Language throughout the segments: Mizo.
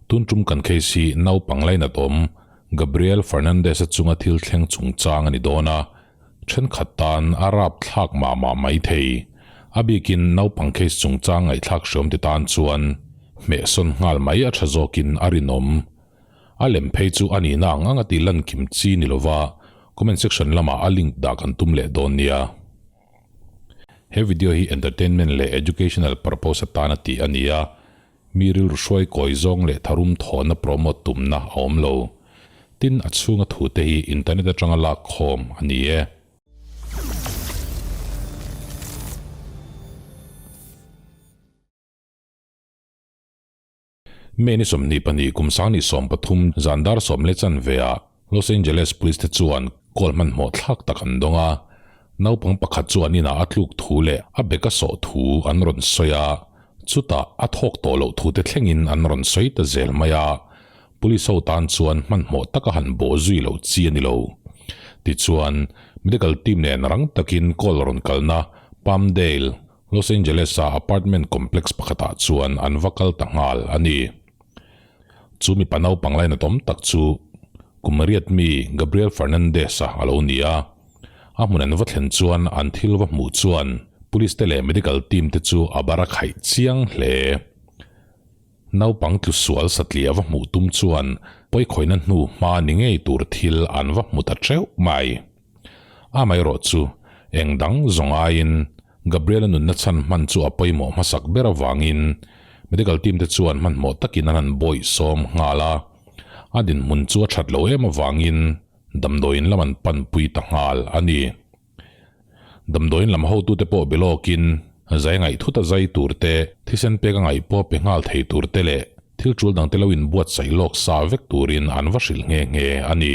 Tun tum kan case hi naupang lainat awm Gabriel Fernandez-a chunga thil thleng chungchang a ni dawn a, thenkhat tan a rapthlak mah mah mai thei. A bikin naupang case chungchang ngaihthlak hriawm ti tan chuan hmehsawn nghal mai a tha zawkin a rinawm. A lem phei chu a nihna ang anga tih lan kim chi ni lova comment section lamah a link dah kan tum leh dawn nia. He video hi entertainment leh educational purpose atana tih a ni a, mi rilru hruai kawi zawng leh tharum thawhna promote tumna a awm lo. Tin, a chhunga thute hi internet atanga lak khawm a ni e. May ni 22 kum 2013 zan dar 10 leh ah Los Angeles Police te chuan call hmanhmawh thlak tak an dawng a, naupang pakhat chu an inah a tluk thu leh a bag a sawh thu an rawn sawi a, chutah a thawk tawh loh thu te thlengin an rawn sawi ta zel mai a, Police ho tan chuan hmanhmawh taka han bawh zui loh chi a ni lo. Tichuan, medical team nen rang takin call rawn kalna Palmdale, Los Angeles-a apartment complex pakhatah chuan an va kal ta nghal a ni. Chu mipa naupang lainatawm tak chu kum riat mi Gabriel Fernandez-a a lo ni a. A hmun an va thlen chuan an thil va hmuh chuan police te leh medical team te chu a bar a khaih chiang hle. Naupang tlu sual satliah va hmuh tum chuan pawikhawihna hnu hma ni ngei tur thil an va hmu ta teuh mai. Amaherawh chu eng dang zawng aiin Gabriel-a nunna chhan hman chu a pawimawh hmasak ber avangin medical team te chuan hmanhmawh takin an han bawih sawm nghal a, a dinhmun chu a that lo em avangin damdawiin lam an panpui ta nghal a ni. Damdawiin lam hotute pawh be lawkin zai ngaih thut a zai tur te, thisen pek a ngaih pawh pe nghal thei tur te leh thil tul dangte lo inbuatsaih lawk sa vek turin an va hrilh nghe nghe a ni.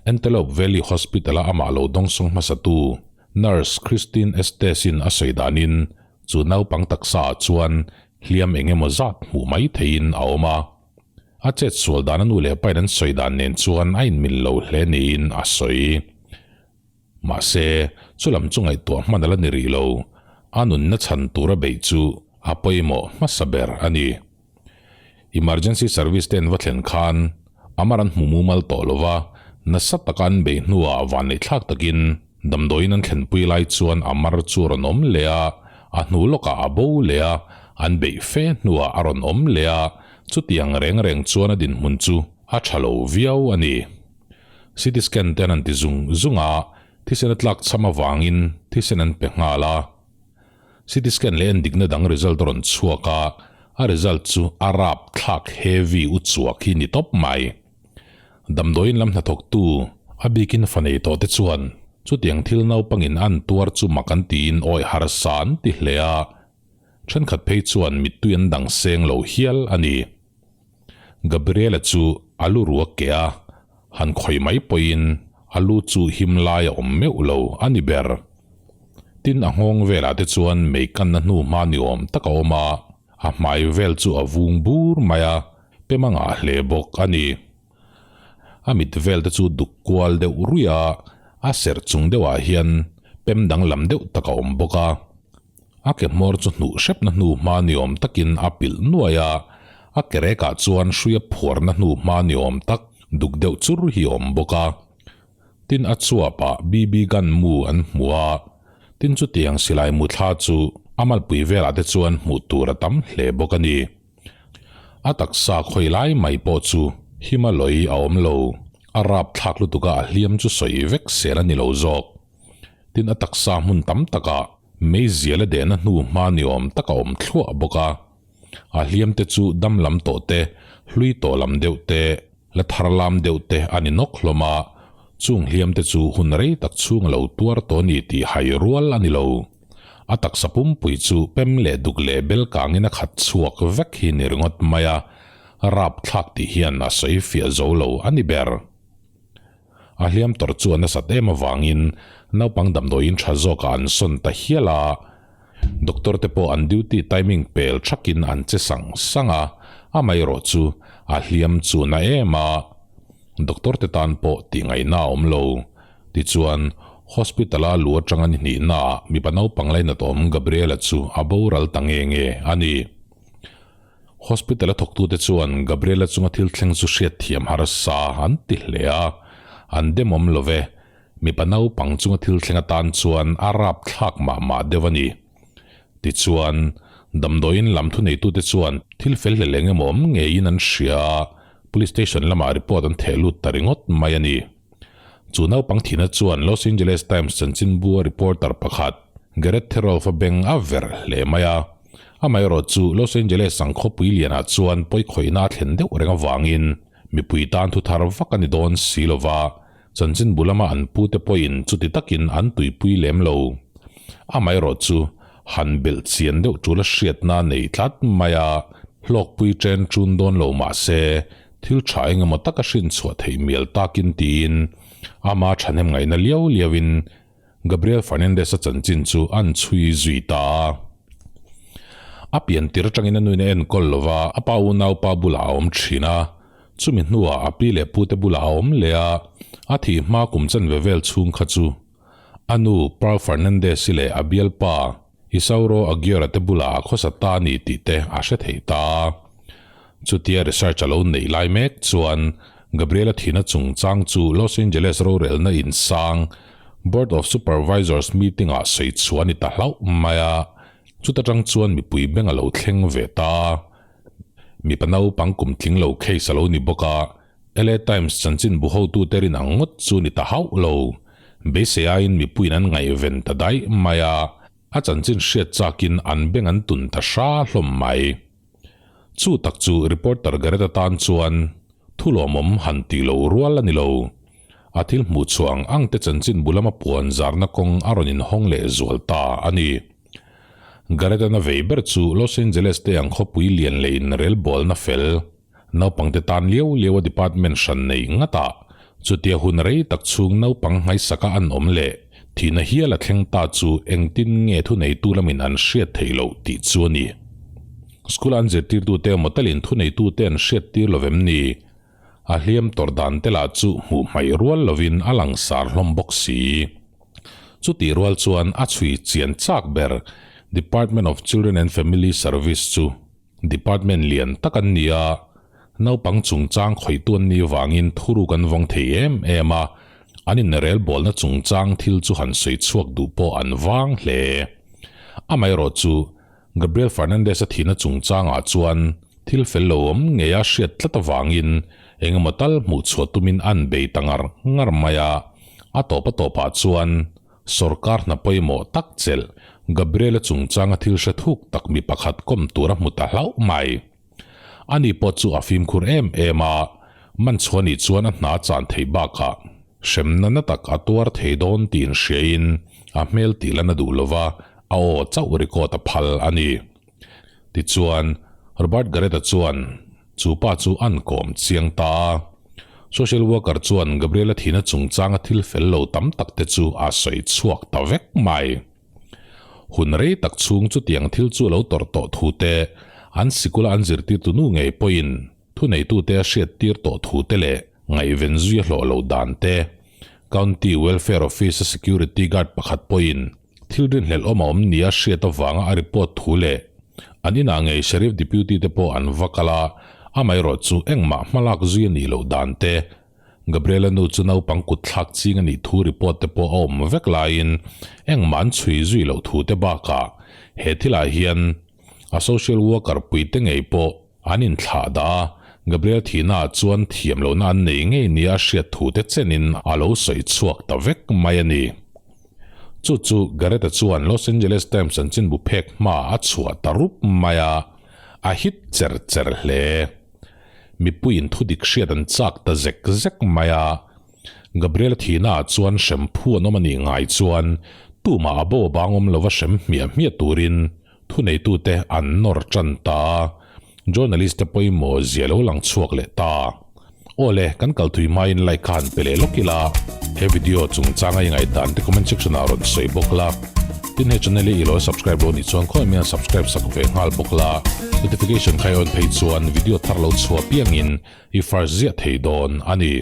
Antelope Valley Hospital-a amah lo dawngsawng hmasatu Nurse Christine Estes-in a sawi danin chu naupang taksaah chuan hliam eng emaw zat hmuh mai theihin a awm a. A chet sual dan a nu leh pain an sawi dan nen chuan a inmil lo hle niin a sawi. Mahse, chu lam chu ngaihtuah hman a la ni rih lo. A nunna chhan tura beih chu a pawimawh hmasa ber a ni. Emergency service te an va thlen khan Amar an hmu mumal tawh lo va, nasa taka an beih hnuah vanneihthlak takin damdawiin an thlenpui lai chuan Amar chu a rawn awm leh a, a hnu lawkah a bo leh a, an beih fe hnuah a rawn awm leh a, chutiang reng reng chuan a dinhmun chu a tha lo viau a ni. CT scan te an han ti zung zung a, thisen a tlak cham avangin thisen an pe nghal a. CT scan leh endikna dang result a rawn chhuak a, a result chu a rapthlak heavy u chuak hi ni tawp mai. Damdawiin lam hnathawktu, a bikin fa nei tawh te chuan chutiang thil naupangin an tuar chu mak an tiin awi harsa an ti hle a, thenkhat phei chuan mittui an dang seng lo hial a ni. Gabriela chu a lu ruak keh a, han khawi mai pawhin a lu chu him lai a awm meuh lo a ni ber. Tin a nghawng velah te chuan mei kanna hnu hma ni awm tak a awm a, a hmai vel chu a vung bur mai a, pem a ngah hle bawk a ni. A mit vel te chu duk kual deuh ruih a, a serh chung deuhah hian pem danglam deuh tak a awm bawk a. A ke hmawr chu hnuh hrepna hnu hma ni awm takin a pilh nuai a, a ke rekah chuan hruia phuarna hnu hma ni awm tak duk deuh chur hi a awm bawk a. Tin a chuapah BB gun mu an hmu a, tin chutiang silai mu thla chu a malpui velah te chuan hmuh tur a tam hle bawk a ni. A taksa khawi lai mai pawh chu Himaloi a awm lo, a rapthlak lutuka a hliam chu sawi vek sel a ni lo zawk. Tin a taksa hmun tam takah meizial a dehna hnu hma ni awm tak a awm thluah bawk a. A hliam te chu dam lam tawh te, hlui tawh lam deuh te, la thar lam deuh te a ni nawk hlawm a, chung hliam te chu hun rei tak chhung a lo tuar tawh a ni tih hai rual a ni lo. A taksa pumpui chu pem leh duk leh bel kangin a khat chhuak vek hi ni ringawt mai a, rapthlak tih hian a sawi fiah zo lo a ni ber. A hliam tawrh chu a nasat em avangin naupang damdawiin tha zawkah an sawn ta hial a, doctor te pawh an duty timing pel thakin an che sang sang a, amaherawh chu a hliam chu na em a, doctor te tan pawh tih ngaihna a awm lo. Tichuan, hospital-a lu atanga ni hnihnaah mipa naupang lainat awm Gabriela chu a boral ta nge nge a ni. Hospital a thawktute chuan Gabriela chunga thil thleng chu hriatthiam harsa an ti hle a, an demawm lo ve. Mipa naupang chunga thil thleng atan chuan a rapthlak mah mah deuh a ni. Tichuan, damdawiin lam thuneitute chuan thil fel hlel eng emaw awm ngeiin an hria a, Police Station lamah report an theh lut ta ringawt mai a ni. Chu naupang thihna chuan Los Angeles Times chanchinbua reporter pakhat, Garrett Therolf-a beng a verh hle mai a. Amaherawh chu Los Angeles ang khawpui lianah chuan pawikhawihna a thlen deuh reng avangin mipui tan thu thar vak a ni dawn si lo va, chanchinbu lama an pute pawhin chuti takin an tuipui lem lo. Amaherawh chu han belh chian deuh tul a hriatna nei tlat mai a, hlawkpui chen chun dawn lo mah se thil tha eng emaw taka hrinchhuah theih mial takin tiin ama thahnem ngaihna liau liauin Gabriel Fernandez-a chanchin chu an chhui zui ta a. A pian tir atangin a nuin a enkawl lo va, a pa unaupa bulah a awm thin a. Chumi hnuah a pi leh pute bulah a awm leh a, a thih hma kum chanve vel chhung kha chu a nu Pearl Fernandez-i leh a bialpa Isauro Aguiar-a te bulah a khawsa ta a ni tih te a hre thei ta a. Chutia research a lo neih lai mek chuan Gabriela thihna chungchang chu Los Angeles rorelna insang Board of Supervisors meeting-ah sawi chhuah a ni ta hlauh mai a, chuta tang chuan mipui beng a lo thleng ve ta a. Mipa naupang kum tling lo case a lo ni bawk a, LA Times chanchinbu hotute rin ang ngawt chu ni ta hauh lo. Beisei aiin mipuiin an ngaihven ta daih mai a, a chanchin hriat chakin an beng an tun ta hra hlawm mai. Chu tak chu reporter Garrett atan chuan thu lawmawm han tih lo rual a ni lo. A thil hmuh chhuah ang ang te chanchin bu lama puan zarna kawng a rawn inhawng leh zual ta a ni. Garrett-an a vei ber chu Los Angeles te ang khawpui lian leh inrelbawlna fel, naupangte tan liau liau a department hran nei ngat a, chutia hun rei tak chhung naupang nghaisaka an awm leh thihna hial a thleng ta chu engtin nge thuneitu lamin an hriat theih loh tih chu a ni. School an zirtirtute emaw talin thuneitute an hriattir lo vem ni? A hliam tawrh dan te lah chu hmuh hmaih rual lovin a langsar hlawm bawk si. Chutih rual chuan a chhui chian chak ber Department of Children and Family Service chu Department lian tak an ni a, naupang chungchang khawihtu an nih vangin thuruk an vawng thei em em a, an inrelbawlna chungchang thil chu han sawi chhuak duh pawh an vang hle. Amaherawh chu, Gabriel Fernandez-a thihna chungchangah chuan thil fel lo awm ngei a hriat tlat avangin eng emaw tal hmuh chhuah tumin an bei ta ngar ngar mai a, a tawp a tawpah chuan Sorkar hna pawimawh tak chelh Gabriel-a chungchanga thil hre thuk tak mi pakhat kawm tur a hmu ta hlauh mai. Ani pawh chu a fimkhur em em a, man chhuah nih chuan a hna chan theih bakah hremna na tak a tuar thei dawn tih inhriain a hmel tih la na duh lova a aw chauh record a phal a ni. Tichuan, Robert Garrett-a chuan chu pa chu an kawm chiang ta a. Social worker chuan Gabriel-a thihna chungchanga thil fel lo tam tak te chu a sawi chhuak ta vek mai. Hun rei tak chhung chutiang thil chu a lo tawrh tawh thu te, an sikula an zirtirtu nu ngei pawhin thuneitute a hriattir tawh thu te leh ngaihven zui a hlawh loh dan te, County Welfare Office-a security guard pakhat pawhin Thil rinhlelh awm a awm nia hriat avanga a report thu leh an inah ngei Sheriff Deputy te pawh an va kal a, amaherawh chu engmah hmalak zui a nih loh dan te, Gabriela nu chu naupang kut thlak ching a nih thu report te pawh a awm vek laiin engmah an chhui zui loh thu te bakah he thilah hian a social worker pui te ngei pawh an inthlah dah a, Gabriel thihna ah chuan thiam lohna an nei ngei nia a hriat thu te chenin a lo sawi chhuak ta vek mai a ni. Chu chu Garrett-a chuan Los Angeles Times chanchinbu phek hma a chhuah ta rup mai a, a hit cher cher hle. Mipuiin thudik hriat an chak ta zek zek mai a, Gabriel-a thihna ah chuan hrem phu an awm a nih ngai chuan tumah a bo a bang awm lova hrem hmiah hmiah turin Thuneitute an nawr tan ta a, journalist te pawimawh zia lo lang chhuak leh ta. Aw le, kan kal thui hmain like kha han pe leh lawk ila, he video chungchanga i ngaihdan te comment section ah rawn sawi bawk la. Tin he channel hi i lo subscribe lo nih chuan khawi mian subscribe sak ve nghal bawk la, notification kha i on phei chuan video thar lo chhuah piangin i first ziah thei dawn a ni.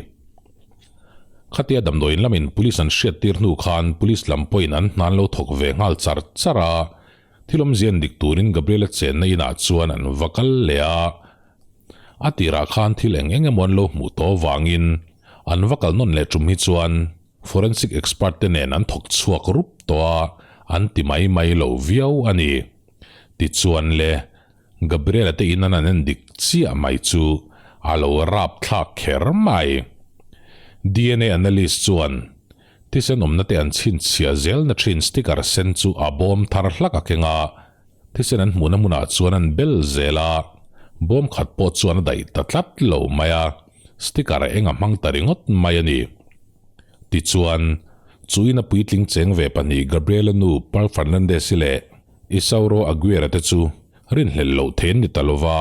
Khatia damdawiin lamin police an hriattir hnu khan police lam pawhin an hna an lo thawk ve nghal char char a. Thil awmzia en dik turin Gabriel-a chenna inah chuan an va kal leh a. A tirah khan thil eng eng emaw an lo hmuh tawh avangin an va kal nawn leh tum hi chuan forensic expert te nen an thawk chhuak rup tawh a, an ti mai mai lo viau a ni. Tichuan le, Gabriel-a te in an an en dik chiah mai chu a lo rapthlak kher mai. DNA analyst chuan thisen awmna te an chhinchhiah zelna thin sticker sen chu a bawm thar hlak a keng a, Thisen an hmuhna hmunah chuan an bel zel a, bawm khat pawh chuan a daih ta tlat lo mai a, sticker eng a hmang ta ringawt mai a ni. Tichuan, chu ina puitling cheng ve pahnih Gabriela nu Pearl Fernandez-i leh Isauro Aguirre te chu rinhlelh loh thei an ni ta lo va,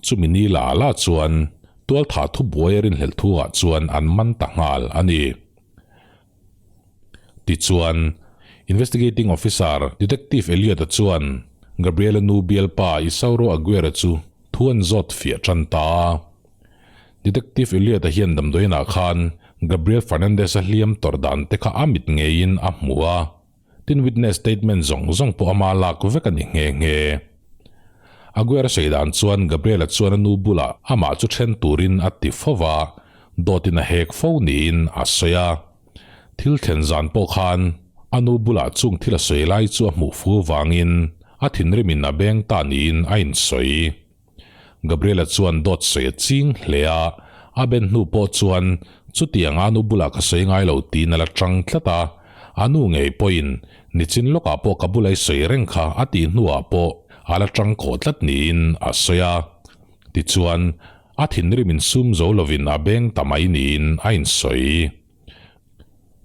chumi ni la la chuan tualthah thubuai a rinhlelh thuah chuan an man ta nghal a ni. Tichuan, Investigating Officer, Detective Elliot-a chuan Gabriela nu bialpa Isauro Aguirre chu thu an zawt fiah tan ta a. Detective Elliot-a hian damdawiinah khan Gabriel Fernandez-a hliam tawrh dan te kha a mit ngeiin a hmu a, tin witness statement zawng zawng pawh ama lak vek a ni nghe nghe. Aguirre sawi dan chuan Gabriela chuan a nu bulah amah chu then turin a ti fo va, dawtin a hek fo niin a sawi a. Thil thlen zan pawh khan a nu bulah chung thil a sawi lai chu a hmuh fu vangin a thinrimin a beng ta niin a insawi. Gabriela chuan dawt sawi a ching hle a, a ben hnu pawh chuan chutiang a nu bulah ka sawi ngai lo tiin a la tang tlat a, a nu ngei pawhin nichin lawkah pawh ka bula i sawi reng kha a tih hnuah pawh a la tang kawh tlat niin a sawi a. Tichuan, a thinrim insum zo lovin a beng ta mai niin a insawi.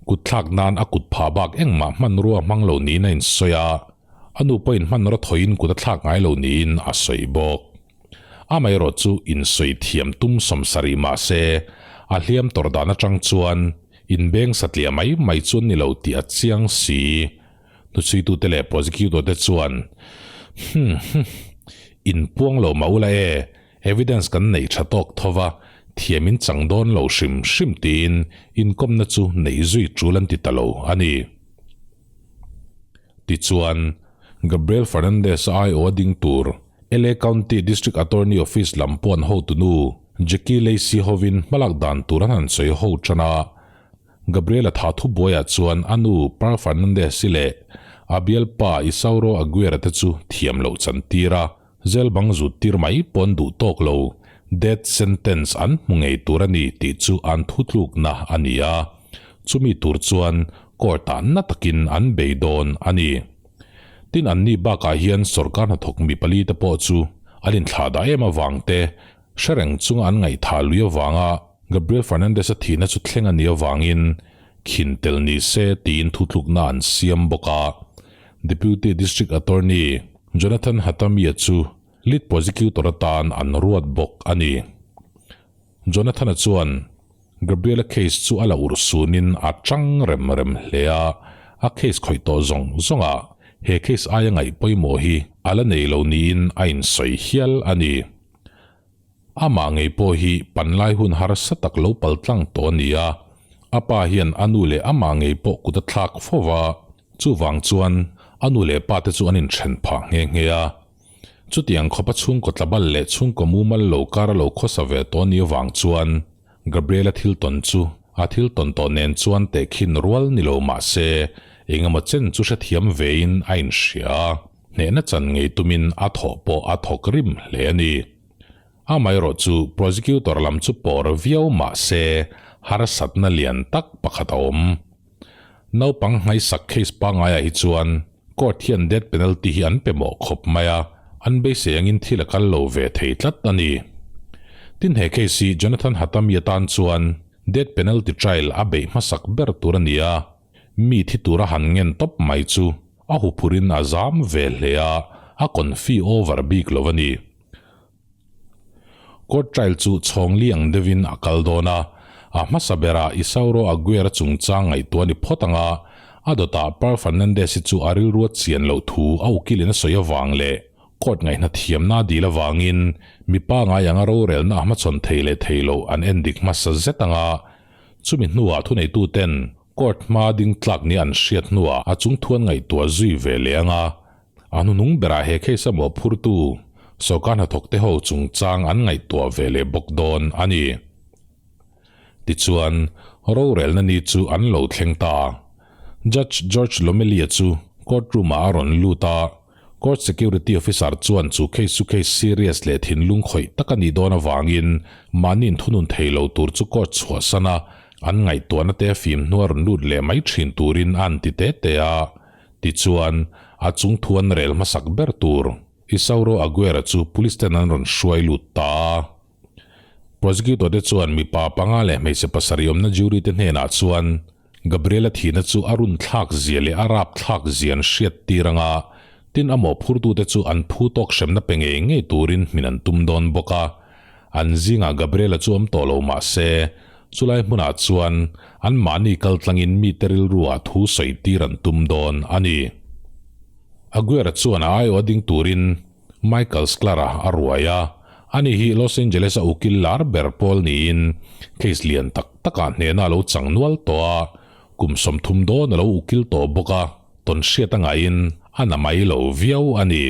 Kut thlak nan a kut phah bak engmah hmanrua hmang lo niin a insawi a, a nu pawhin hmanraw thawiin kut a thlak ngai lo niin a sawi bawk. Amaherawh chu insawi thiam tum sawmsarih mah se, a hliam tawrh dan atang chuan inbeng satliah mai mai chu an ni lo tih a chiang si. Hnuchhuitute leh prosecutor te chuan, Hmm hmm, inpuang lo mah ula e, Evidence kan neih tha tawk tho va, thiam in chang dawn lo hrim hrim tiin inkawmna chu neih zui tul an ti ta lo a ni. Tichuan, Gabriel Fernandez aiawh a ding tur LA County District Attorney Office lam pawh an hotunu Jackie Lacey hovin hmalak dan tur an han sawi ho tan a, Gabriela tha thubuaiah chuan a nu Pearl Fernandez-i leh a bialpa Isauro Aguirre te chu thiam loh chantir a, Jail bang zut tir mai pawn duh tawk lo, death sentence an hmu ngei tur a ni tih chu an thutlukna a ni a, chumi tur chuan court-ah na takin an bei dawn a ni. Tin anni bakah hian sorkar hnathawk mi pali te pawh chu an inthlah dah em avang te, hre reng chunga an ngaihthah lui avanga Gabriel Fernandez-a thihna chu thleng a nih avangin khin tel ni se tiin thutlukna an siam bawk a, Deputy District Attorney Jonathan Hatami-a chu lead prosecutor atan an ruat bawk a ni. Jonathan-a chuan Gabriel-a case chu a la urhsunin a chang rem rem hle a, a case khawih tawh zawng zawngah he case aia ngaih pawimawh hi a la nei lo niin a insawi hial a ni. Amah ngei pawh hi panlai hun harsa tak lo paltlang tawh a ni a, a pa hian a nu leh amah ngei pawh kut a thlak fo va, chuvang chuan a nu leh pa te chu an inthen phah nghe nghe a. Chutiang khawpa chhungkaw tlabal leh chhungkaw mumal lo kar a lo khawsa ve tawh a nih avang chuan Gabriela thil tawn chu a thil tawn tawh nen chuan tehkhin rual ni lo mah se engemaw chen chu hrethiam vein a inhria a. Hnehna chan ngei tumin a thawh pawh a thawk rim hle a ni. Amaherawh chu prosecutor lam chu pawr viau mah se harsatna lian tak pakhat a awm. Naupang nghaisak case pangaiah hi chuan court hian death penalty hi an pe mawh khawp mai a, an beisei angin thil a kal lo ve thei tlat a ni. Tin he case hi Jonathan Hatami atan chuan death penalty trial a beih hmasak ber tur a ni a, Mi thi tura han ngen tawp mai chu a huphurin a zam ve hle a, a confi over bik lo a ni. Court trial chu chhawngli ang deuhin a kal dawn a, a hmasa berah Isauro Aguirre chungchang ngaihtuah a ni phawt ang a, a dawtah Pearl Fernandez-i chu a rilru a chian loh thu a ukilin a sawi avang leh court ngaihna thiamna a dil avangin mipa ngai anga rorelna a hmachhawn thei leh thei loh an endik hmasa zet ang a, Chumi hnuah thuneituten court hma ding tlak nia an hriat hnuah a chungthu an ngaihtuah zui ve leh ang a. A hnuhnung berah he case a mawhphurtu sawrkar hnathawkte ho chungchang an ngaihtuah ve leh bawk dawn a ni. Tichuan, rorelna ni chu an lo thleng ta. Judge George Lomelia chu court room-ah a rawn lut a, court security officer chuan chu case chu case serious leh thinlung khawih tak a nih dawn avangin mahni inthunun thei lo tur chu court chhuahsan a, an ngaihtuahna te a fim hnu a rawn lut leh mai thin turin a an ti te te a. Tichuan, a chung thu an rel hmasak ber tur Isauro Aguera chu police ten an rawn hruai lut ta a. Prosecutor te chuan mipa panga leh hmeichhe pasarih awmna jury te hnenah chuan Gabriela thihna chu a run thlak zia leh a rap thlak zia an hriat tir anga tin a mawhphurtute chu an phu tawk hremna pe ngei ngei turin hmin an tum dawn bawk a. An zingah Gabriela chu awm tawh lo mah se chulai hmunah chuan an mahni kal tlangin mite rilruah thu sawi tir an tum dawn a ni. Aguera chuan a aiawh ding turin Michael Sklar-a a ruai a, ani hi Los Angeles-a ukil lar ber pawl niin case lian tak takah hnehna a lo chang nual tawh a, kum 30 dawn a lo ukil tawh bawk a, tawn hriat a ngaihin a na mai lo viau a ni.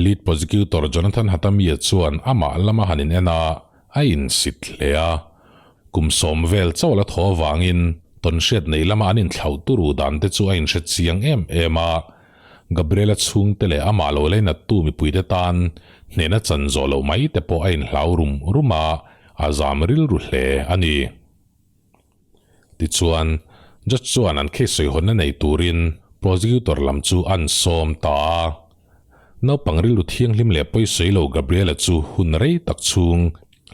Lead Prosecutor Jonathan Hatami-a chuan amah lama han in en a, a insit hle a. Kum 10 vel chauh a la thaw avangin tawn hriat nei lama an inthlauh turu dan te chu a inhre chiang em em a, Gabriela chhungte leh amah lo leinattu mipuite tan hnehna chan zawh loh mai te pawh a inhlau rum rum a, a zam rilru hle a ni. Tichuan, judge chuan an case sawihawnna nei turin prosecutor lam chu an sawm ta a. Naupang rilru thianghlim leh pawisawi lo Gabriela chu hun rei tak chhung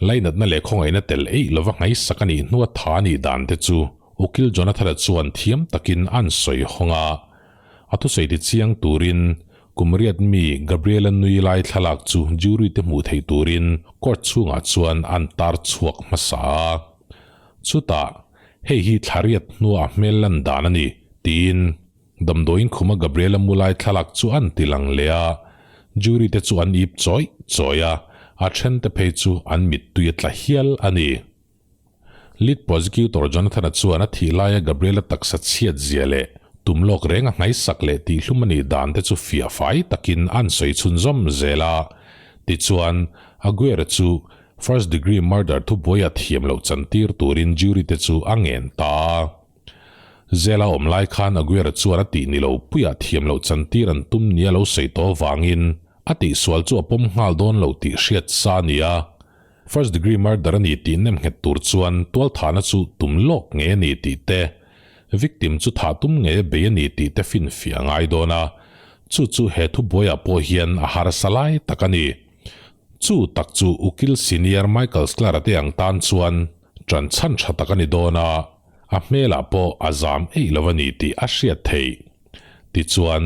lainatna leh khawngaihna tel eih lova nghaisak a nih hnua tha a nih dan te chu Ukil Jonathan-a chuan thiam takin an sawi hawng a. A thusawi ti chiang turin kum riat mi Gabriela nui lai thlalak chu jury te hmuh theih turin court chhungah chuan an tar chhuak hmasa a. Chutah, hei hi thla riat hnua a hmel lan dan a ni, tiin damdawiin khuma Gabriela mu lai thlalak chu an ti lang leh a. Jury te chu an ip chawih chawih a, a then te phei chu an mittui a tla hial a ni. Lead Prosecutor Jonathan-a chuan a thih laia Gabriela taksa chhiat zia leh tum lawk reng a hnaisak leh tihhlum a nih dan te chu fiah fai takin an sawi chhunzawm zel a. Tichuan, Aguirre chu first degree murder thubuaia thiam loh chantir turin jury te chu a ngen ta a. Zela awm lai khan Aguirre chuan a tih ni lo puiah thiam loh chantir an tum nia lo sawi tawh avangin a tihsual chu a pawm nghal dawn lo tih hriat sa a ni a. First degree murder a ni tih nem nghet tur chuan tualthahna chu tum lawk nge a ni tih te, victim chu thah tum nge a bei a ni tih te finfiah a ngai dawn a, chu chu he thubuaiah pawh hian a harsa lai tak a ni. Chu tak chu Ukil Senior Michael Sklar-a te ang tan chuan ṭan chhan ṭha tak a ni dawn a, a hmelah pawh a zam eih lo a ni tih a hriat theih. Tichuan,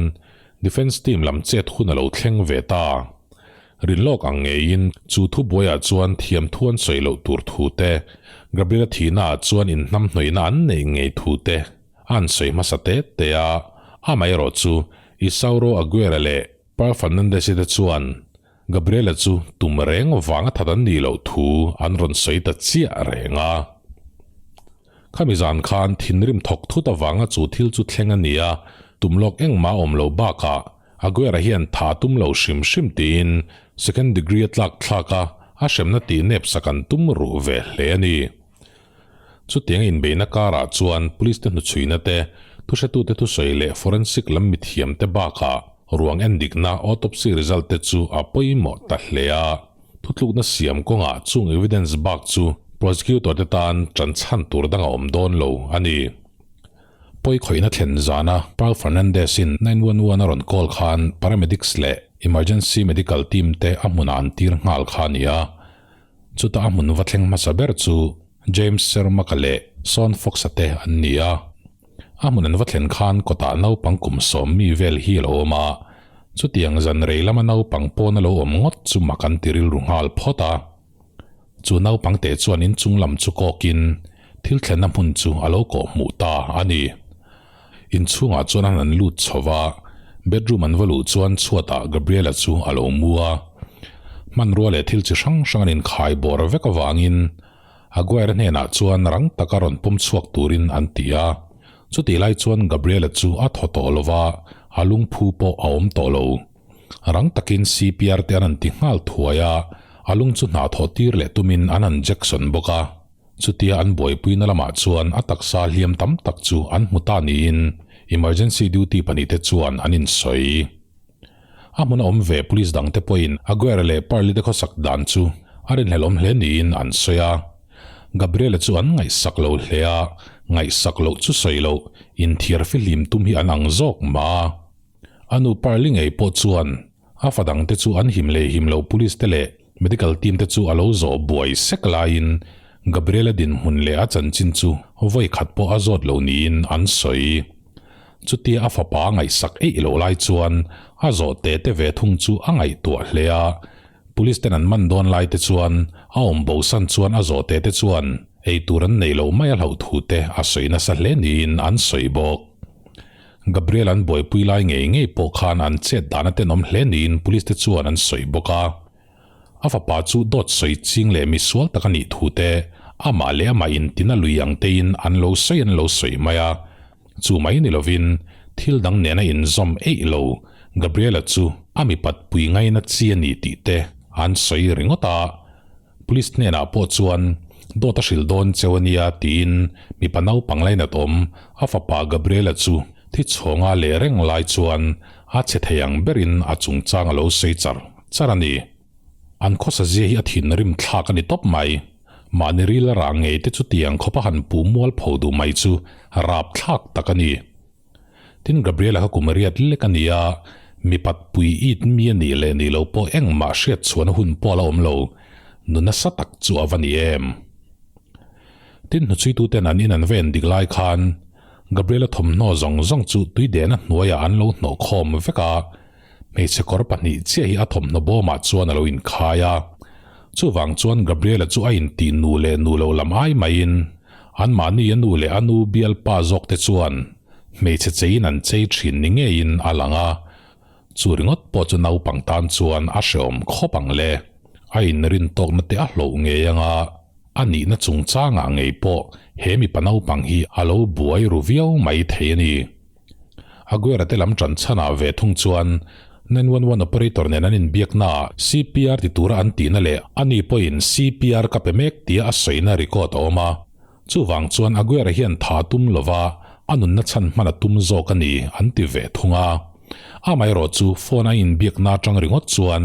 defence team lam chet hun a lo thleng ve ta. Rinlawk ang ngeiin chu thubuaiah chuan thiamthu an sawi loh tur thu te, Gabriela thihnaah chuan inhnamhnawihna an neih ngei thu te an sawi hmasa te te a, amaherawh chu Isauro Aguirre leh Pearl Fernandez-i te chuan Gabriela chu tum reng vanga that an nih loh thu an rawn sawi ta chiah reng a. Khami zan khan thinrim thawk thut avanga chu thil chu thleng a ni a, tum lawk engmah a awm loh bakah Aguera hian tha tum lo hrim hrim tiin second degree a tlak thlak a, a hremna tih nep sak an tum ruh ve hle a ni. Chutiang inbeihna karah chuan police te hnuchhuina te, thuhretute thusawi leh forensic lam mithiam te bakah ruang endikna autopsy result te chu a pawimawh ta hle a. Thutlukna siam kawngah chung evidence bak chu prosecutor te tan ṭan chhan tur dang a awm dawn lo a ni. Pawi khawihna thlen zana Pearl Fernandez-in 911 a rawn call khan paramedics leh emergency medical team te a hmunah an tir nghal kha a ni a. Chuta a hmun va thleng hmasa ber chu James Cermak-a leh Sean Fox-a te an ni a. A hmun an va thlen khan kawtah naupang kum 10 mi vel hi a lo awm a. Chutiang zan rei lama naupang pawn a lo awm ngawt chu mak an ti rilru nghal phawt a. Chu naupang te chuan inchung lam chu kawkin thil thlenna hmun chu a lo kawh hmuh ta a ni. Inchhungah chuan an han lut chho va, bedroom an va luh chuan chhuatah Gabriela chu a lo mu a. Hmanrua leh thil chi hrang hrang an inkhai bawr vek avangin Aguirre hnenah chuan rang taka rawn pawm chhuak turin an ti a. Chutih lai chuan Gabriela chu a thaw tawh lo va, A lungphu pawh a awm tawh lo. Rang takin CPR te an han ti nghal thuai a, a lung chu hna thawh tir leh tumin an han jection bawk a. Chutia an buaipuina lamah chuan a taksa hliam tam tak chu an hmu ta niin emergency duty pahnihte chuan an insawi. A hmuna awm ve police dangte pawhin Aguero leh Pearly te khawsak dan chu a rinhlelawm hle niin an sawi a. Gabriela chu an ngaihsak lo hle a, ngaihsak loh chu sawi loh, inthiar fihlim tum hi an ang zawk mah a. A nu Pearly ngei pawh chuan a fa dangte chu an him leh him loh police te leh medical team te chu a lo zawh buai sek laiin Gabriela dinhmun leh a chanchin chu vawi khat pawh a zawt lo niin an sawi. Chutia a fapa a ngaihsak eih loh lai chuan a zawh te te ve thung chu a ngaihtuah hle a, Police ten an man dawn lai te chuan a awm bosan chuan a zawh te te chuan ei tur an neih loh mai a hlauh thu te a sawi nasa hle niin an sawi bawk. Gabriel an buaipui lai ngei ngei pawh khan an chet dan a tenawm hle niin Police te chuan an sawi bawk a. A fapa chu dawt sawi ching leh misual tak a nih thu te, amah leh amah intina lui ang tein an lo sawi an lo sawi mai a. Chu mai ni lovin thil dang nena inzawm eih lo Gabriela chu a mipat pui ngaina chi a ni tih te an sawi ringawt a. Police hnenah pawh chuan dawt a hrilh dawn cheu a nia tiin mipa naupang lainat awm a fapa Gabriela chu thi chhawnga leh reng lai chuan a che thei ang berin a chungchang a lo sawi char char a ni. An khawsa zia hi a thinrim thlak a ni tawp mai. Mahni ril a rah ngei te chutiang khawpa han puh mual pho duh mai chu rap thlak tak a ni. Tin Gabriela kha kum riat lek a ni a, mipat pui it mi a nih leh nih loh pawh engmah hriat chhuahna hun pawh a la awm lo, nu nasa tak chu a va ni em. Tin hnuchhuituten an in an va en dik lai khan Gabriela thawmhnaw zawng zawng chu tuidehna hnuaiah an lo hnawh khawm vek a, Hmeichhe kawr pahnih chiah hi a thawmhnaw bawmah chuan a lo inkhai a. Chuvang chuan Gabriela chu a intih nu leh nu lo lam ai maiin anmahni a nu leh a nu bialpa zawk te chuan hmeichhe cheiin an chei thin ni ngeiin a lang a. Chu ringawt pawh chu naupang tan chuan a hreawm khawp ang le. A inrin tawkna te a hlauh ngei anga a nihna chungchangah ngei pawh he mipa naupang hi a lo buai ru viau mai thei a ni. Aguera te lam tan chhanah ve thung chuan 911 operator nen an inbiaknaah CPR ti tura an tihna leh ani pawhin CPR ka pe mek tia a sawina record a awm a. Chuvang chuan Aguera hian tha tum lova a nunna chhan hman a tum zawk a ni an ti ve thung a. Amaherawh chu phone a inbiakna atang ringawt chuan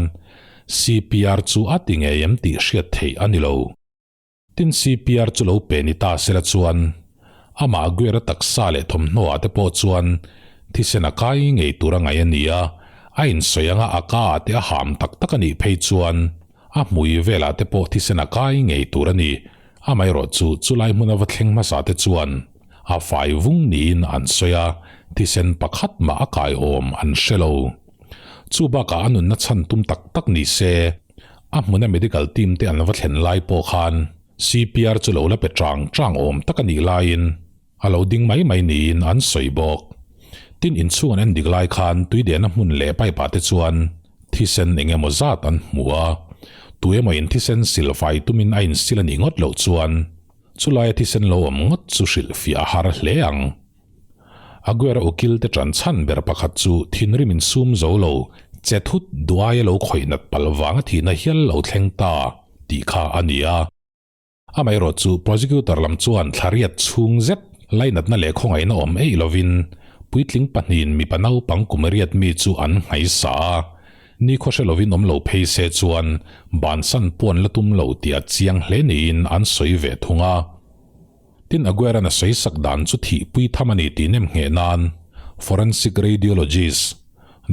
CPR chu a ti ngei em tih hriat theih a ni lo. Tin CPR chu lo pe ni ta sela chuan amah Aguera taksa leh thawmhnaw ah te pawh chuan thisen a kai ngei tur a ngaih a ni a, a insawi anga a ka ah te a ham tak tak a nih phei chuan a hmui velah te pawh thisen a kai ngei tur a ni. Amaherawh chu chulai hmuna va thleng hmasa te chuan a fai vung niin an sawi a, thisen pakhat mah a kai awm an hre lo. Chu bakah a nunna chhan tum tak tak ni se, A hmuna medical team te an va thlen lai pawh khan CPR chu lo la pe chang chang awm tak a nih laiin a lo ding mai mai niin an sawi bawk. Tin inchhung an en dik lai khan tuidehna hmun leh pipe ah te chuan thisen eng emaw zat an hmu a, tu emaw in thisen sil fai tumin a insil a nih ngawt loh chuan chulaia thisen lo awm ngawt chu hrilhfiah a har hle ang. Aguero ukil te ṭan chhan ber pakhat chu thinrim insum zo lo, che thut duai a lo khawih nat palh vanga thihna hial lo thleng ta tih kha a ni a. Amaherawh chu prosecutor lam chuan thla riat chhung zet lainatna leh khawngaihna awm eih lovin puitling pahnihin mipa naupang kum riat mi chu an nghaisa a, nikhua hre lovin awm lo phei se chuan bansan puan la tum lo tih a chiang hle niin an sawi ve thung a. Tin Aguera-n a sawi sak dan chu thihpui tham a ni tih nem ngheh nan Forensic Radiologist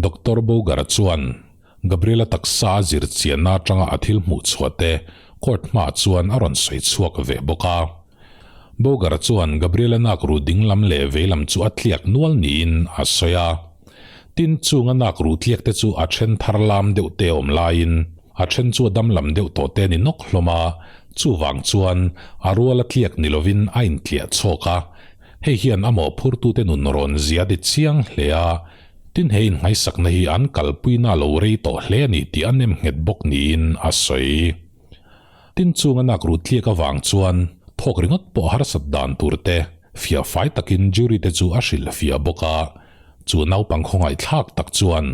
Doctor Bogar-a chuan Gabriela taksa a zir chianna atanga a thil hmuh chhuah te court hmaah chuan a rawn sawi chhuak ve bawk a. Bogar-a chuan Gabriela nak ruh ding lam leh vei lam chu a tliak nual niin a sawi a. Tin chunga nak ruh tliak te chu a then thar lam deuh te awm laiin A then chu a dam lam deuh tawh te a ni nawk hlawm a, chuvang chuan a rual a tliak ni lovin a intliah chhawk a, hei hian a mawhphurtute nun rawn zia ti chiang hle a, tin he innghaisakna hi an kalpuina a lo rei tawh hle a ni tih a nem nghet bawk niin a sawi. Tin chung a nak ru tliak avang chuan thawk ringawt pawh harsat dan tur te fiah fai takin jury te chu a hrilhfiah bawk a. Chu naupang khawngaihthlak tak chuan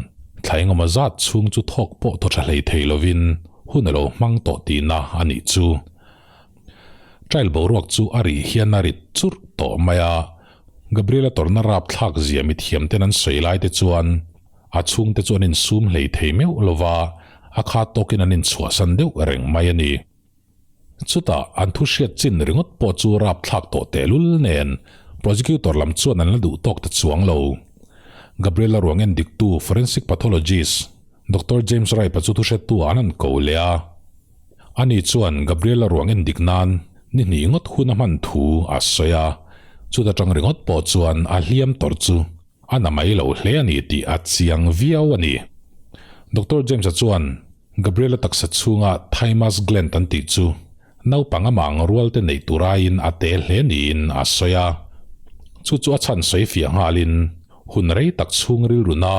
thla engemaw zat chhung chu thawk pawh thaw tha hlei thei lovin hun a lo hmang tawh tihna a nih chu. Trial boruak chu a rih hian a rit churh tawh mai a, Gabriela tawrhna rapthlak zia mithiam ten an sawi lai te chuan a chhungte chu an insum hlei thei meuh lova, a khat tawkin an inchhuahsan deuh reng mai a ni. Chutah an thu hriat chin ringawt pawh chu rapthlak tawh tehlul nen prosecutor lam chuan an la duh tawk ta chuang lo. Gabriela ruang en diktu forensic pathologist Doctor James Ripe-a chu thuhrettu ah an han ko leh a. Ani chuan Gabriela ruang en dik nan ni hnih ngawt hun a hman thu a sawi a, chuta tang ringawt pawh chuan a hliam tawrh chu A na mai lo hle a ni tih a chiang viau a ni. Doctor James-a chuan Gabriela taksa chhunga thymus gland an tih chu naupang amah ang rual te neih tur aiin a te hle niin a sawi a. Chu chu a chhan sawi fiah nghalin hun rei tak chhung rilru na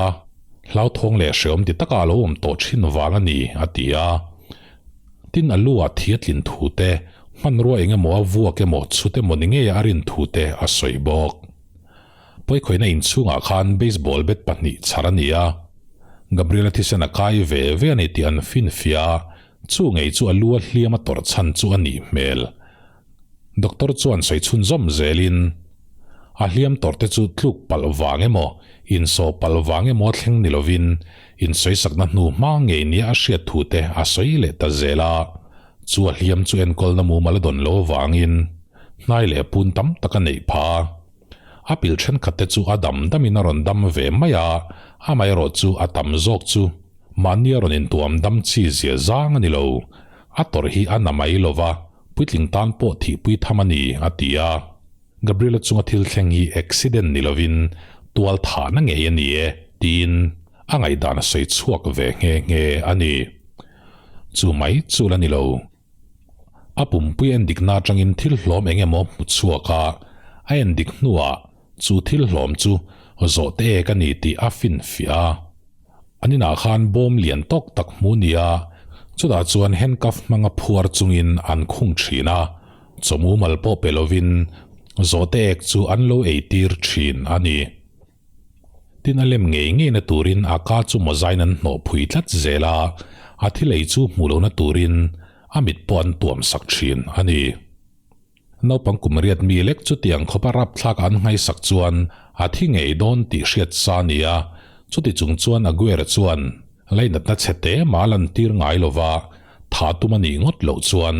hlauthawng leh hreawm ti taka a lo awm tawh thin vang a ni a ti a. Tin a lu ah thi a tlin thu te, hmanrua eng emaw a vuak emaw chhut emaw ni ngeia a rin thu te a sawi bawk. Pawikhawihna inchhungah khan baseball bat pahnih chhar a ni a, Gabriela thisen a kai ve ve a ni tih an finfiah a, chu ngei chu a lu a hliam a tawrh chhan chu a nih hmel. Doctor chuan sawi chhunzawm zelin, A hliam tawrh te chu tluk palh vang emaw, insawh palh vang emaw thleng ni lovin, insawisakna hnu hma ngei nia a hriat thu te a sawi leh ta zel a, chu a hliam chu enkawlna mumal a dawn lo avangin hnai leh pun tam tak a neih phah a. A pil thenkhat te chu a dam damin a rawn dam ve mai a, amaherawh chu a tam zawk chu mahni a rawn intuam dam chi zia zang a ni lo. A tawrh hi a na mai lo va, puitling tan pawh thihpui tham a ni, a ti a. Gabriela chunga thil thleng hi accident ni lovin tual thahna ngei a ni e, tiin a ngaihdan a sawi chhuak ve nghe nghe a ni. Chu mai chu la ni lo. A pumpui en dikna atangin thil hlawm eng emaw hmu chhuak a, a en dik hnuah chu thil hlawm chu zawhte ek a ni tih a finfiah a. An inah khan bawm lian tawk tak hmu nia, chutah chuan handcuff hmanga phuar chungin an khung thin a, chawmu mal pawh pe lovin zawhte ek chu an lo eitir thin a ni. Tin a lem ngei ngeina turin a ka chu mawzain an hnawh phui tlat zel a, a thil ei chu hmuh lohna turin a mit pawh an tuam sak thin a ni. Naupang kum riat mi lek chutiang khawpa rapthlak an nghaisak chuan a thi ngei dawn tih hriat sa a ni a, chuti chung chuan Aguera chuan lainatna chhe te mah a lantir ngai lova, tha tum a nih ngawt loh chuan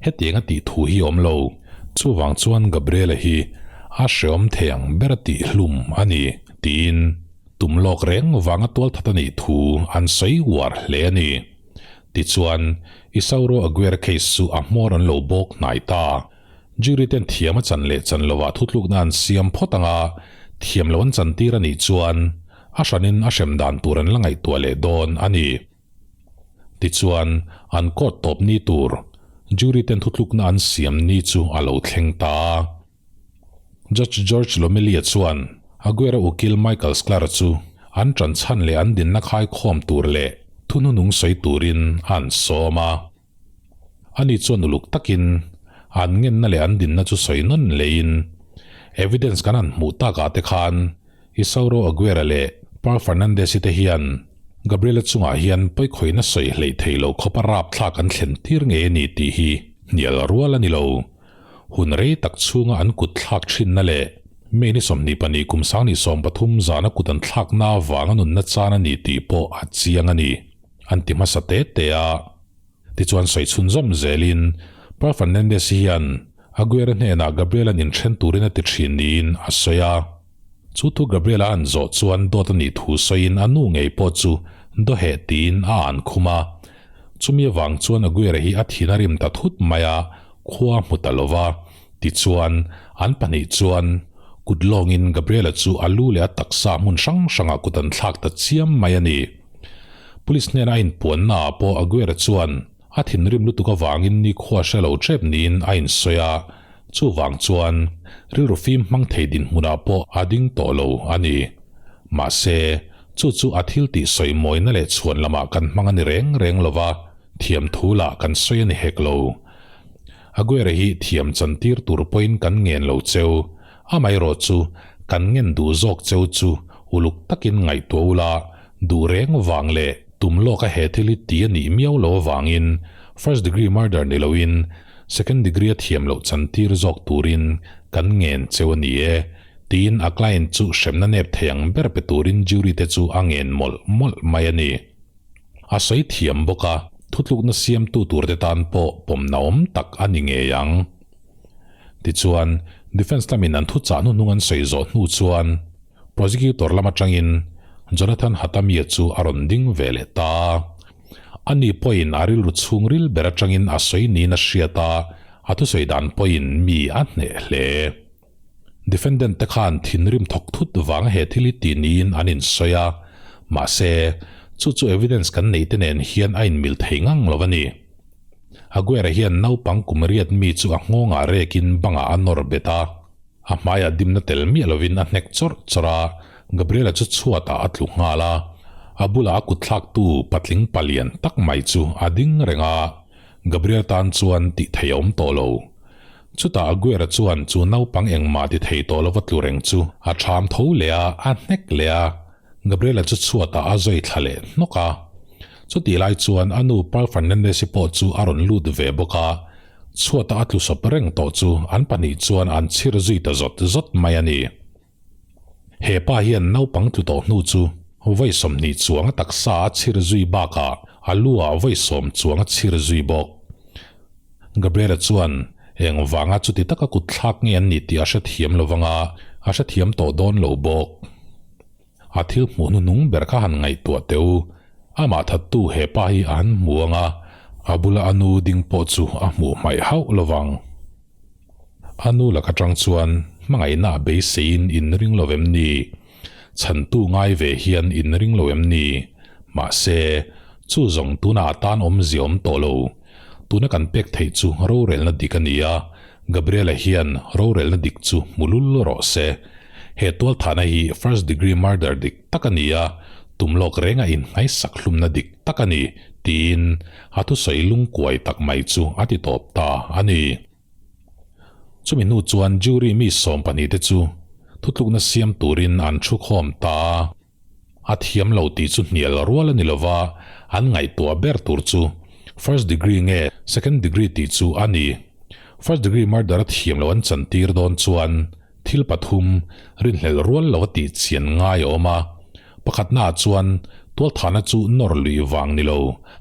hetiang a tih thu hi awm lo. Chuvang chuan Gabriela hi a hreawm thei ang ber a tih hlum a ni tiin tum lawk reng vanga tualthat a nih thu an sawi uar hle a ni. Tichuan, Isauro Aguirre case chu a hmawr an lo bawk hnai ta. Jury ten thiam a chan leh chan lovah thutlukna an siam phawt ang a, thiam lo an chantir a nih chuan a hranin a hrem dan tur an la ngaihtuah leh dawn a ni. Tichuan, an court tawp ni tur jury ten thutlukna an siam ni chu a lo thleng ta a. Judge George Lomelia chuan Aguero ukil Michael Sklar chu an ṭan chhan leh an dinna khaikhawm tur leh thuhnunung sawi turin an sawm a. Ani chuan uluk takin an ngenna leh an dinna chu sawi nawn leiin evidence kan han hmuh takah te khan Isauro Aguera leh Pearl Fernandez-i te hian Gabriela chungah hian pawikhawihna sawi hleih thei lo khawpa rapthlak an thlen tir ngei a ni tih hi hnial rual a ni lo. Hun rei tak chhunga an kut thlak thinna leh May ni 22 kum 2013 zana kut an thlakna avanga nunna chan a ni tih pawh a chiang a ni, an ti hmasa te te a. Tichuan sawi chhunzawm zelin Pearl Fernandez hian Aguero hnenah Gabriel-a'n inthen turin a ti thin niin a sawi a. Chu thu Gabriel-a an zawh chuan dawt a nih thu sawiin a nu ngei pawh chu dawheh tiin a an khum a. Chumi avang chuan Aguero hi a thin a rim ta thut mai a, khua a hmu ta lo va. Tichuan, an pahnih chuan kut lawngin Gabriel-a chu a lu leh a taksa hmun hrang hrangah kut an thlak ta chiam mai a ni. Police hnena a inpuanna ah pawh Aguero chuan a thinrim lutuk avangin nikhua hre lo tep niin a insawi a, chuvang chuan rilru fim hmang thei dinhmunah pawh a ding tawh lo a ni. Mahse, chu chu a thil tih sawi mawina leh chhuan lamah kan hmang a ni reng reng lo va, thiam thu lah kan sawi a ni hek lo. Aguero hi thiam chantir tur pawhin kan ngen lo cheu, amaherawh chu kan ngen duh zawk cheu chu. Uluk takin ngaihtuah ula, duh reng vang leh tum lawka he thil hi ti a nih miau lo avangin first degree murder ni loin second degree a thiam loh chantir zawk turin kan ngen cheu a ni e, tiin a client chu hremna nep thei ang ber pe turin jury te chu a ngen mawlh mawlh mai a ni. A sawi thiam bawk a, thutlukna siamtu turte tan pawh pawmna awm tak a ni ngei ang. Tichuan, defence lamin an thuchah hnuhnung an sawi zawh hnu chuan prosecutor lam atangin Jonathan Hatami-a chu a rawn ding ve leh ta a. Ani pawhin a rilru chhungril ber atangin a sawi niin a hriat a, a thusawi dan pawhin mi a hneh hle. Defendant te khan thinrim thawk thut vanga he thil hi ti niin an insawi a, mahse, chu chu evidence kan neih te nen hian a inmil thei ngang lo a ni. Aguera hian naupang kum riat mi chu a nghawngah rekin bangah a nawr bet a, a hmaiah dimna tel miah lovin a hnek chawrh chawrh a, Gabriela chu chhuatah a tlu nghal a, a bulah a kutthlaktu patling palian tak mai chu a ding reng a, Gabriel tan chuan tih theih a awm tawh lo. Chutah Aguera chuan chu naupang engmah ti thei tawh lova tlu reng chu a ṭham tho leh a, a hnek leh a. Gabriela chu chhuatah a zawi thla leh hnawk a. Chutih lai chuan a nu Pearl Fernandez-i pawh chu a rawn lut ve bawk a, chhuata a tlu sawp reng tawh chu an pahnih chuan an chhir zui ta zawt zawt mai a ni. He pa hian naupang tlu tawh hnu chu vawi 20 chuang a taksa a chhir zui bakah a lu ah vawi 10 chuang a chhir zui bawk. Gabriela chuan eng vanga chuti taka kut thlak nge an ni tih a hrethiam lo vang a, a hrethiam tawh dawn lo bawk. A thil hmuh hnuhnung ber kha han ngaihtuah teh u, amah thattu he pa hi a han hmu ang a, a bula a nu ding pawh chu a hmuh hmaih hauh lo vang. A nu laka tang chuan hmangaihna a beiseiin in ring lo em ni? Chhantu ngai ve hian in ring lo em ni? Mahse, chu zawng tunah a tan awmzia awm tawh lo. Tuna kan pek theih chu rorelna dik a ni a, Gabriela hian rorelna dik chu hmu lul rawh se. He tualthahna hi first degree murder dik tak a ni a, tum lawk renga inhngaisak hlumna dik tak a ni, tiin a thusawi lungkuai tak mai chu a ti tawp ta a ni. Chumi hnu chuan jury mi 12 te chu thutlukna siam turin an thu khawm ta a. A thiam lo tih chu hnial rual a ni lova, an ngaihtuah ber tur chu first degree nge second degree tih chu a ni. First degree murder a thiam lo an chantir dawn chuan thil pathum rinhlelh rual lo a tih chian ngai a awm a. Pakhatnaah chuan tualthahna chu nawr luih vang ni lo,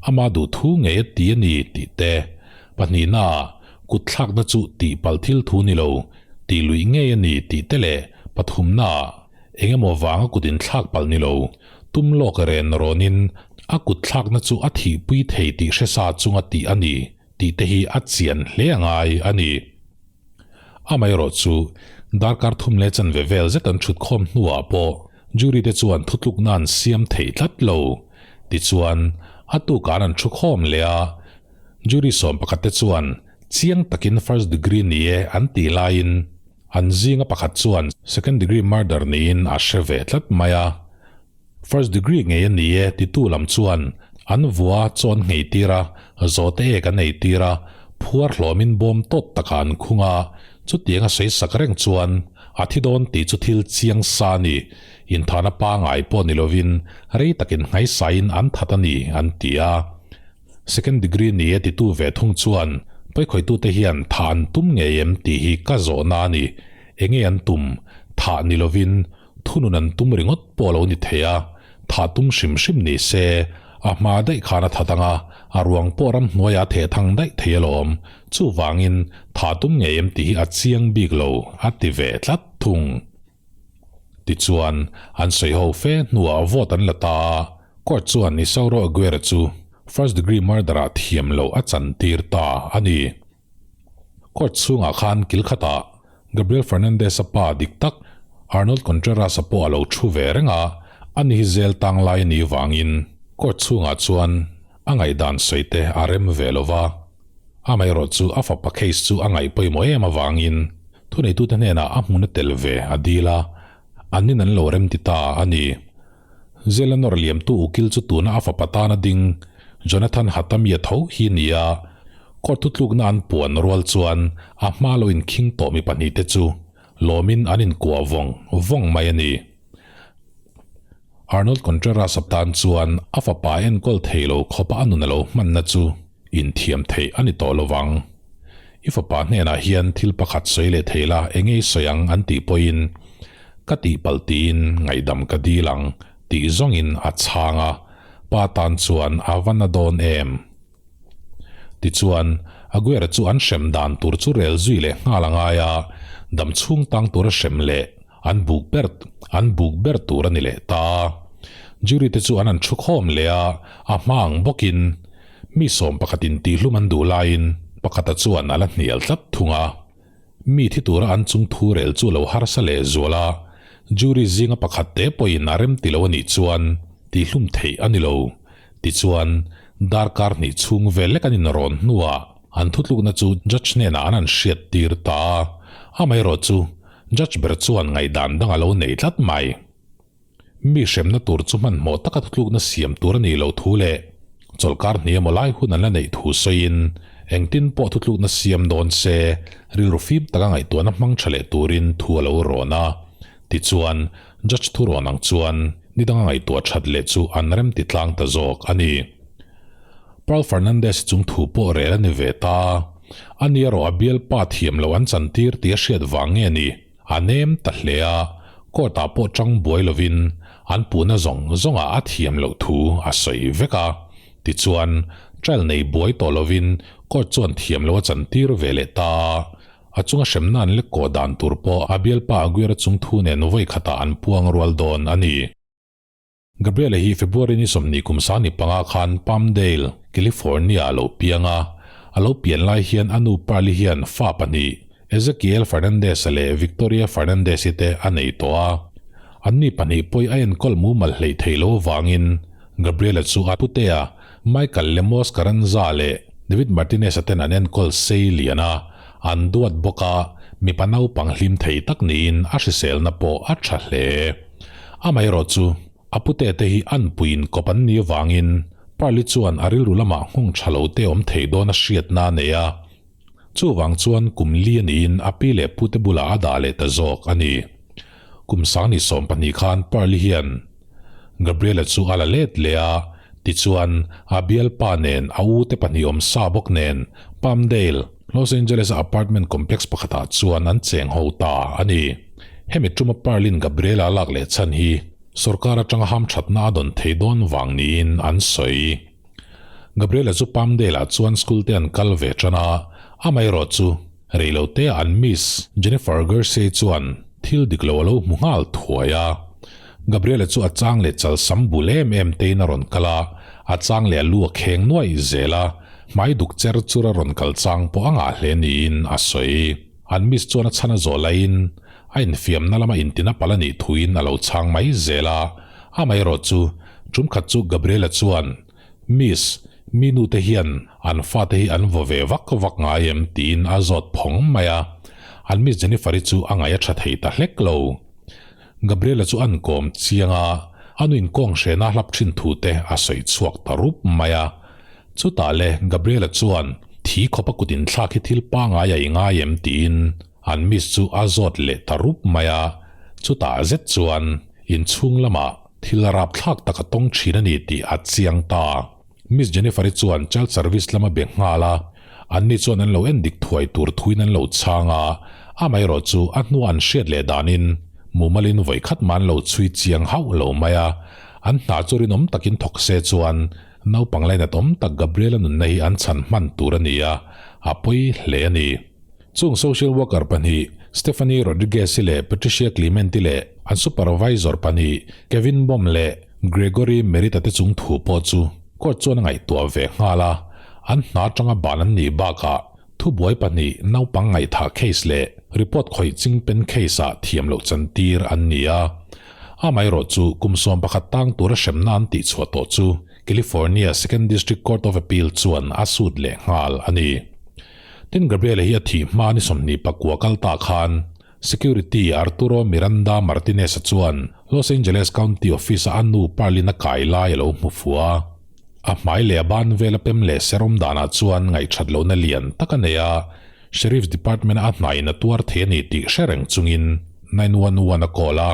ama duh thu ngei a ti a ni tih te. Pahnihnaah kutthlakna chu tihpalh thil thu ni lo, tih luih ngei a ni tih te leh pathumnaah Eng emaw vanga kut inthlak palh ni lo, tum lawk ren rawnin a kut thlakna chu a thihpui thei tih hre sa chunga tih a ni tih te hi a chian hle a ngai a ni. Amaherawh chu, darkar thum leh chanve vel zet an thut khawm hnuah pawh jury te chuan thutlukna an siam thei tlat lo. Tichuan, a tukah an thu khawm leh a, jury 11 te chuan chiang takin first degree ni e an tih laiin, An zinga pakhat chuan second degree murder niin a hre ve tlat mai a. First degree ngei a ni e titu lam chuan an vua chawn nghei tir a, zawhte ek an ei tir a, phuar hlawmin bawm tawt takah an khung a, chutiang a sawi sak reng chuan a thi dawn tih chu thil chiang sa a ni, inthahna pangai pawh ni lovin rei takin hnaisaiin an that a ni an ti a. Second degree ni e titu ve thung chuan pawikhawitute hian thah an tum ngei em tih hi ka zawhna a ni. Enge an tum? Thah ni lovin thunun an tum ringawt pawh lo ni thei a, thah tum hrim hrim ni se a hma daih khan a that ang a, a ruang pawh ramhnuaiah a theh thang daih thei alawm. Chuvangin thah tum ngei em tih hi a chiang bik lo a ti ve tlat thung. Tichuan, an sawi ho fe hnuah vote an la ta a, court chuan Isauro Aguirre chu first degree murder-ah thiam loh a chantir ta a ni. Court chhungah khan kil khatah Gabriel Fernandez-a pa dik tak Arnold Contreras-a pawh a lo thu ve reng a, ani hi zel tang lai a nih vangin court chhungah chuan a ngaihdan sawi te a rem ve lo va. Amaherawh chu a fapa case chu a ngaih pawimawh em avangin Thuneitute hnenah a hmun a tel ve a dil a, annin an lo remti ta a ni. Zela nawr liamtu ukil chu tuna a fapa tana ding Jonathan Hatami-a tho hi ni a, court thutlukna an puan rual chuan a hma lo inkhing tawh mi pahnihte chu lawmin an inkuah vawng vawng mai a ni. Arnold Contreras-a tan chuan a fapa enkawl thei lo khawpa a nun a lo hmanna chu inthiam theih a ni tawh lo vang. I fapa hnenah hian thil pakhat sawi leh thei la, eng nge i sawi ang an tih pawhin ka tihpalh tiin ngaihdam ka dil ang tih zawngin a chhang a, pa tan chuan a va na dawn em? Tichuan, Aguera chu an hrem dan tur chu rel zui leh nghal a ngai a, dam chhung tang tura hrem leh an buk ber an buk ber tur a ni leh ta. Jury te chu an an thu khawm leh a, a hma ang bawkin mi sawm pakhatin tihhlum an duh laiin pakhata chuan a la hnial tlat thung a. Mi thi tura an chung thu rel chu lo harsa leh zual a, jury zinga pakhat te pawhin a rem ti lo a nih chuan tihhlum theih a ni lo. Tichuan, darkar hnih chhung vel lek an inrawn hnuah an thutlukna chu judge hnenah an han hriat tir ta a, amaherawhchu judge ber chuan ngaihdan dang a lo nei tlat mai. Mi hremna tur chu hmanhmawh taka thutlukna siam tur a nih loh thu leh chawlhkar hnih emaw lai hun an la neih thu sawiin engtin pawh thutlukna siam dawn se rilru fim taka ngaihtuahna hmang tha leh turin thu a lo rawn a. Tichuan, Judge thu rawn ang chuan ni danga ngaihtuah that leh chu an rem ti tlang ta zawk a ni. Pearl Fernandez chung thu pawh rel a ni ve ta. Ani erawh a bialpa thiam loh an chantir tih a hriat vang nge ni? A nem ta hle a, court ah pawh tang buai lovin an puhna zawng zawngah a thiam loh thu a sawi vek a. Tichuan, trial nei buai tawh lovin court chuan thiam loh a chantir ve leh ta a. A chunga hremna an lek kawh dan tur pawh a bialpa Aguero chung thu nen vawi khatah an puang rual dawn a ni. Gabriela hi February ni 20 kum 25 khan Palmdale, California-ah a lo piang a. A lo pian lai hian a nu Pearl-i hian fa pahnih, Ezekiel Fernandez-a leh Victoria Fernandez-i te a nei tawh a. Anni pahnih pawih a enkawl mumal hleih theih loh avangin Gabriela chu a putea Michael Lemos Carranza leh David Martinez-a ten an enkawl sei lian a, an duat bawk a, mipa naupang hlim thei tak niin a hriselna pawh a tha hle. Amaherawh chu, a pute te hi an puiin kawp an nih avangin Pearl-i chuan a rilru lamah nghawng tha lo te awm thei dawn a hriatna a nei a. Chuvang chuan kum li a niin a pi leh pute bulah a dah leh ta zawk a ni. Kum sangni 12 khan Pearl-i hian Gabriela chu a la let leh a, tichuan a bialpa nen a u te pahnih awm sa bawk nen Palmdale, Los Angeles-a apartment complex pakhatah chuan an cheng ho ta a ni. Hemi tuma Pearl-in Gabriela a lak leh chhan hi sorkar atanga hamthatna a dawn thei dawn vang niin an sawi. Gabriela chu Palmdale-ah chuan school te an kal ve tan a, amaherawh chu reilote ah an Miss Jennifer Gersey chuan thil dik lo a lo hmu nghal thuai a. Gabriela chu a chang leh chal sam bul em em tein a rawn kal a, a chang leh a lu a kheng nuaih zel a, hmai duk cher chur a rawn kal chang pawh a ngah hle niin a sawi. An Miss chuan a chhan a zawh laiin a infiamna lama intina palh a nih thuin a lo chhang mai zel a, amaherawh chu tum khat chu Gabriela chuan, Miss, mi nute hian an fate hi an vaw ve vak vak ngai em? tiin a zawt phawng mai a, an Miss Jennifer-i chu a ngaih a tha thei ta hlek lo. Gabriela chu an kawm chiang a, a nuin kawng hrena hlap thin thu te a sawi chhuak ta rup mai a. Chutah le Gabriela chuan thi khawpa kut inthlak hi thil pangai a i ngai em tiin an miss chu a zawt leh ta rup mai a, chutah zet chuan inchhung lamah thil rapthlak tak a tawng thin a ni tih a chiang ta. Miss Jennifer-i chuan child service lama be nghal a, anni chuan an lo en dik thuai tur thuin an lo chhang a, amaherawh chu a hnua an hriat leh danin mumalin vawi khat mah an lo chhui chiang hauh lo mai a, an hna chu rinawm takin thawk se chuan naupang lainat awm tak Gabriela nunna hi an chhan hman tur a ni a, a pawi hle a ni. Chung social worker pahnih Stephanie Rodriguez-i leh Patricia Clement-i leh an supervisor pahnih Kevin Baum leh Gregory Merritt-a te chung thu pawh chu court chuan a ngaihtuah ve nghal a, an hna atanga ban an nih bakah thubuai pahnih naupang ngaihthah case leh report khawih chingpen case-ah thiam loh chantir an ni a. Amaherawh chu kum 11 tang tura hremna an tihchhuah tawh chu California Second District Court of Appeal chuan a sut leh nghal a ni. Tin Gabriel-a hi a thih hma ni 29 kal ta khan Security Arturo Miranda Martinez-a chuan Los Angeles County Office-a a nu Pearl-in a kai lai a lo hmu fu a. A hmai leh a ban vela pem leh ser awm danah chuan ngaihthat lohna lian tak a nei a, Sheriff's Department-a a hnaiin a tuar thei a ni tih hre reng chungin 911 a call a.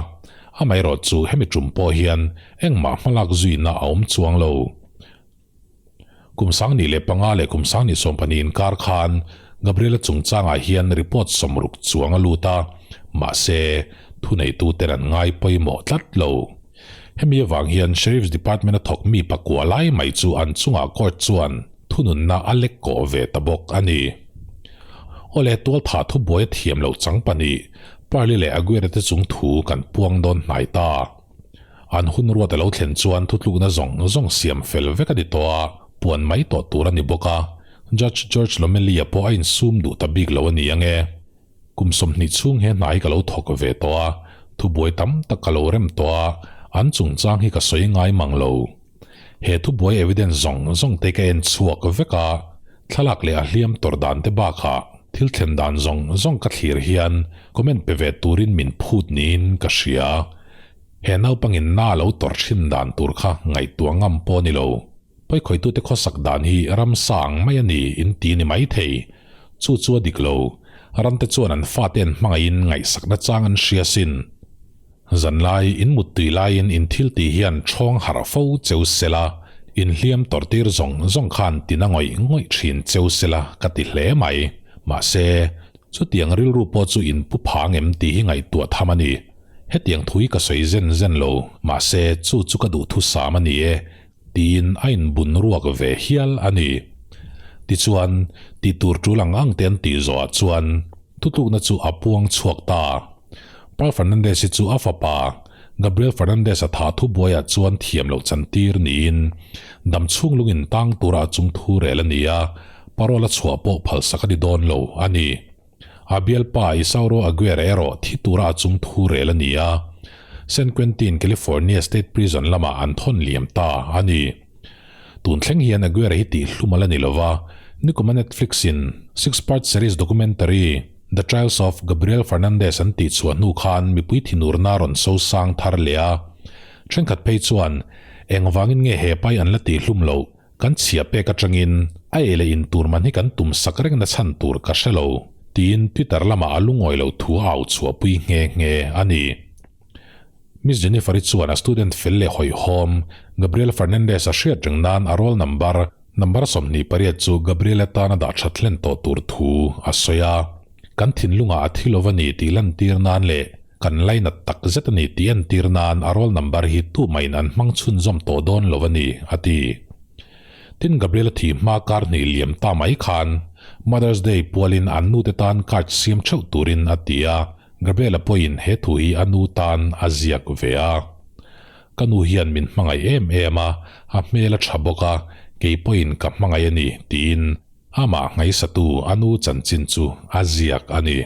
Amaherawhchu hemi tum pawh hian engmah hmalak zuina a awm chuang lo. Kum 2005 leh kum 2020 inkar khan Gabriela chungchangah hian report 60 chuang a lut a, mahse, thuneituten an ngai pawimawh tlat lo. Hemi avang hian Sheriff's Department a thawk mi pakua lai mai chu an chungah court chuan thununna a lek kawh ve ta bawk a ni. Awle tualthah thubuai a thiam loh chang pahnih, Pearly leh Aguirre te chung thu kan puang dawn hnai ta. An hun ruat a lo thlen chuan thutlukna zawng zawng siam fel vek a ni tawh a, puan mai tawh tur a ni bawk a, Judge George Lomelli-a pawh a insum duh ta bik lo a ni ang e. Kum 20 chhung he hna hi ka lo thawk ve tawh a, thubuai tam tak ka lo rem tawh a, an chungchang hi ka sawi ngai mang lo. He thubuai evidence zawng zawng te ka en chhuak vek a, thlalak leh a hliam tawrh dan te bakah thil thlen dan zawng zawng ka thlir hian comment pe ve turin min phut niin ka hria. He naupangin na lo tawrh thin dan tur kha ngaihtuah ngam pawh ni lo. Pawikhawitute khawsak dan hi ramsa ang mai a ni in ti ni mai thei. Chu chu a dik lo. Ramte chuan an fate an hmangaihin ngaihsakna chang an hria sin. Zanlai in muttui laiin in thil tih hian ṭhawng harh fo cheu sela, in hliam tawrhtir zawng zawng khan tina ngawih ngawih ṭhin cheu sela ka ti hle mai. Mahse, chutiang rilru pawh chu in pu phang em tih hi ngaihtuah tham a ni. Hetiang thu hi ka sawi zen zen lo, mahse chu chu ka duhthusam a ni e, tiin a inbun ruak ve hial a ni. Tichuan, tih tur tul ang ang te an tih zawhah chuan thutlukna chu a puang chhuak ta. Paul Fernandez hi chu a fapa Gabriel Fernandez a thah thubuaiah chuan thiam loh chantir niin dam chhung lungin tang tura a chung thu rel a ni a, parole a chhuah pawh phalsak a ni dawn lo a ni. A bialpa Isauro Aguirre erawh thi tura a chung thu rel a ni a, San Quentin, California State Prison lamah an thawn liam ta a ni. Tun thleng hian Aguirre hi tihhlum a la ni lova, nikuma Netflix-in six-part series documentary The Trials of Gabriel Fernandez an tihchhuah hnu khan mipui thinurna rawn so sang thar leh a. Thenkhat phei chuan engvangin nge he pai an la tihhlum loh? Kan chhia pek atangin a ei leh in tur man hi kan tum sak reng na chhan tur ka hre lo, tiin Twitter lamah a lungawi lo thu a au chhuahpui nghe nghe a ni. Miss Jennifer-i chuan a student fel leh hawihhawm Gabriel Fernandez a hriat reng nan a roll number, number 28 chu Gabriel atana dah that hlen tawh tur thu a sawi a. Kan thinlungah a thi lo a ni tih lantir nan leh kan lainat tak zet a ni tih entir nan a roll number hi tumah-in an hmang chhunzawm tawh dawn lo a ni, a ti. Tin, Gabriel-a thih hma kar hnih liam ta mai khan Mother's Day pualin an nute tan card siam theuh turin a ti a, Gabriel-a pawhin he thu hi a nu tan a ziak ve a. Ka nu hian min hmangaih em em a, a hmel a tha bawk a, kei pawhin ka hmangaih a ni, tiin Amah ngaihsatu a nu chanchin chu a ziak a ni.